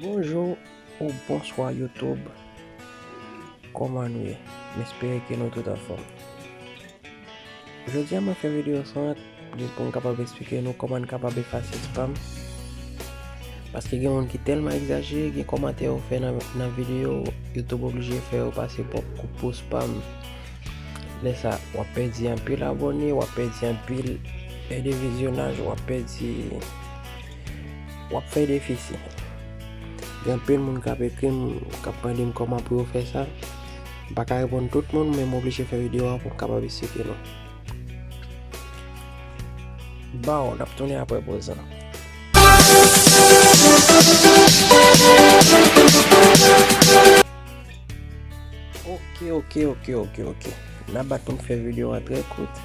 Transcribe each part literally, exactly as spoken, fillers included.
Bonjou ou bonswa YouTube. Kòman nou ye? M espere ke nou tout anfòm. Jodi a mwen fè videyo sa jis pou m kapab eksplike nou kòman n kapab efase spam. Paske gen moun ki tèlman egzajere, gen kòmantè yo fè nan, nan videyo, YouTube oblije fè yo pase pwòp kou pou spam. Lè sa, w ap pèdi anpil abòne, w ap pèdi anpil è de vizyonaj, w ap pèdi, w ap fè defisi. Gen anpil moun k ap ekri m, k ap mande m kòman pou yo fè sa. M pa ka reponn tout moun, men m oblije fè videyo a pou m kapab eksplike nou. Baw, n ap tounen apre poz la. Ok, ok, ok, ok, ok. N ap bat pou n fè videyo a trè kout.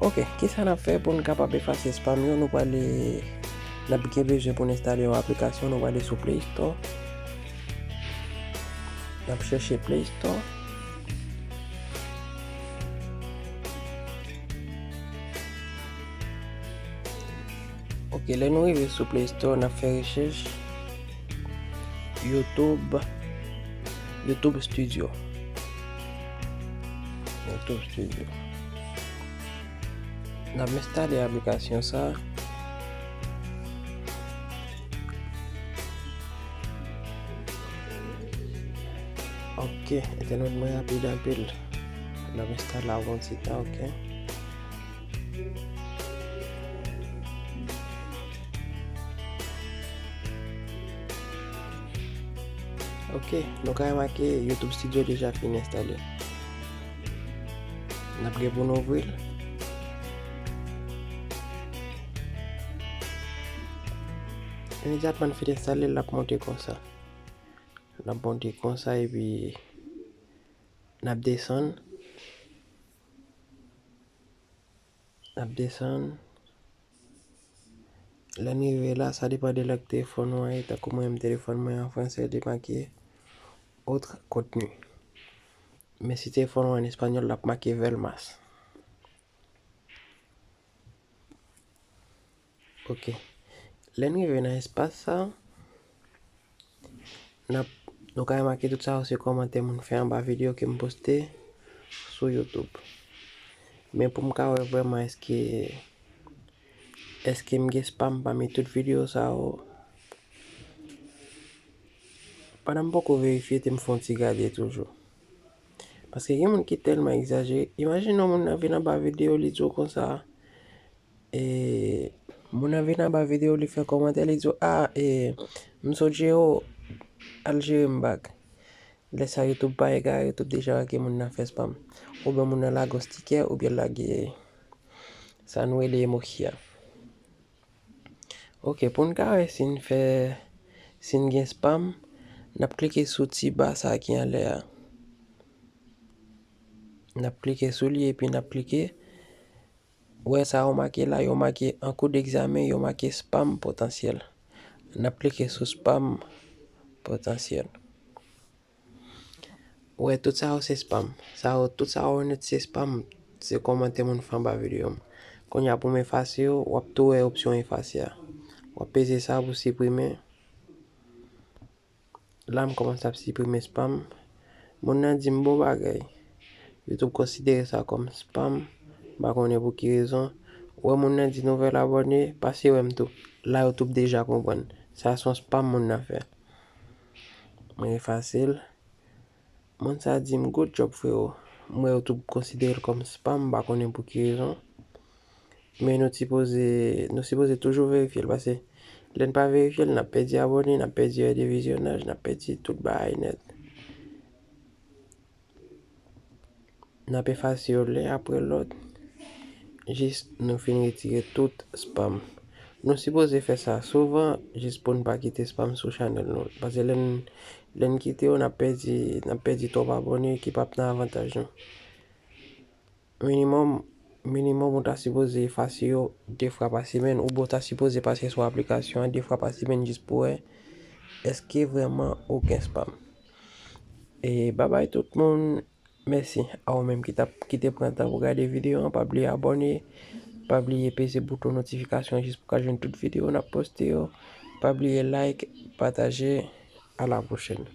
Ok, kisa n ap fè pou n kapab efase spam yo? Nou prale, n ap gen bezwen pou n enstale yon aplikasyon, nou prale sou Play Store. N ap chèche Play Store. Ok, lè nou rive sou Play Store, n ap fè rechèch YouTube, YouTube Studio. YouTube Studio. N ap enstale aplikasyon sa. Ok, entènèt mwen rapid anpil. N ap enstale la yon ti tan, ok. Ok, nou ka remake YouTube Studio deja fin enstale. N ap gen pou n ouvri l. Imedyatman n fin enstale l, l ap monte konsa. L ap monte konsa epi n ap desann. N ap desann. Lè n rive la, sa depann de lang telefòn ou an ye. Tankou mwen menm, telefòn mwen an franse, li make autres contenus. Men si telefòn ou an an espanyòl, l ap make ver más. Ok. Lè n rive nan espas sa, n ap, nou ka remake tout sa yo se kòmantè moun fè anba videyo ke m poste sou YouTube. Men pou m ka wè vrèman èske, èske m gen spam pami tout videyo sa yo, pandan m poko verifye, te m fè yon ti gade toujou. Paske gen moun ki tèlman egzajere. Imajine yon moun nan vin anba videyo, li di w konsa, e, moun nan vin anba videyo, li fè kòmantè, li di w, "A, e, m sot jere w, al jere m back." Lè sa, YouTube pa egare, YouTube deja wè ke moun nan fè spam. Oubyen moun nan lage yon stikè, oubyen lage sa nou rele emoji a. Ok, pou n ka wè si n fè, si n gen spam, n ap klike sou ti ba sa ki anlè a. N ap klike sou li epi n ap klike. Ou wè sa yo make la, yo make an kou d'egzamen, yo make spam potansyèl. N ap klike sou spam potansyèl. Ou wè, tout sa yo se spam. Sa yo, tout sa yo nèt se spam. Se kòmantè moun fè anba videyo m. Kounye a pou m efase yo, w ap tou wè opsyon efase a. W ap peze sa pou siprime. La m kòmanse ap siprime spam. Moun nan di m bon bagay. YouTube konsidere sa kòm spam. M pa konnen pou ki rezon. Ou wè moun nan di nouvèl abòne, pase wè m tou. La YouTube deja konprann. Sa se yon spam moun nan fè. Mwen efase l. Moun sa di m good job, frero. M wè YouTube konsidere l kòm spam, m pa konnen pou ki rezon. Men nou sipoze, nou sipoze toujou verifye l, paske lè n pa verifye l, n ap pèdi abòne, n ap pèdi è de vizyonaj, n ap pèdi tout bagay nèt. N ap efase yo len apre lòt, jis nou fin retire tout spam. Nou sipoze fè sa souvan, jis pou n pa kite spam sou chanèl nou. Paske lè n, lè n kite yo, n ap pèdi, n ap pèdi twòp abòne ki p ap nan avantaj nou. Minimòm, minimòm, ou ta sipoze efase yo de fwa pa semèn, oubyen ou ta sipoze pase sou aplikasyon an de fwa pa semèn jis pou wè èske vrèman ou gen spam. E babay tout moun, mèsi a ou menm ki t ap, ki te pran tan pou gade videyo an. Pa bliye abòne, pa bliye peze bouton notifikasyon jis pou ka jwenn tout videyo n ap poste yo. Pa bliye like, pataje. À la prochaine.